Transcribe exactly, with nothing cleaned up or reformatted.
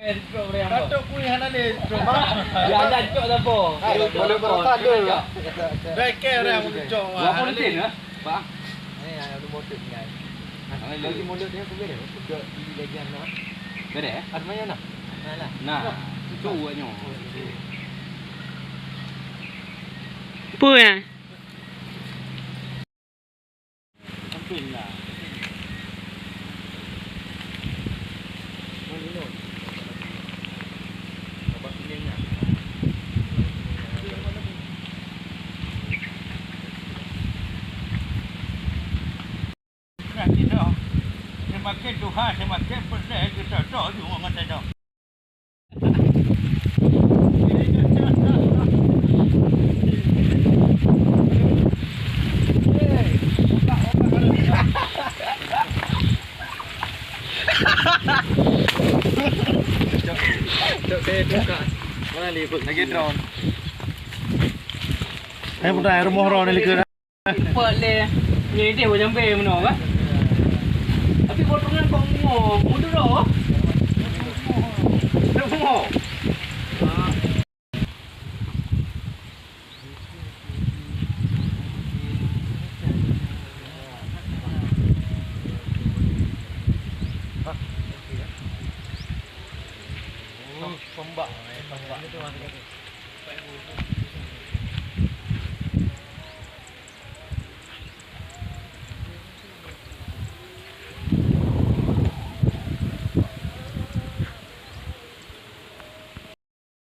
Datuk kui hana lé. Ya, ada cok dah po. Hai, boleh berapa ada? Dah ke orang cok. Dua puluh sen lah, Pak. Ni yang ada bodoh ni. Hana lé. Lagi mulut dia tu boleh. Dia di bagian mana? Boleh, eh? Ada mana nak? Mana? Nah, itu buatnya. Apa ya? Semakin Tuhan, semakin pedih kita tak jumpa mata dah. Lagi drone. Hai, putai rumoh ro ni lika. Cepat leh. Ni deh, buat jambe meunoe, kan? Tapi potongan kok mengoh, mundur dah. Dah mengoh. Pembak, pembak.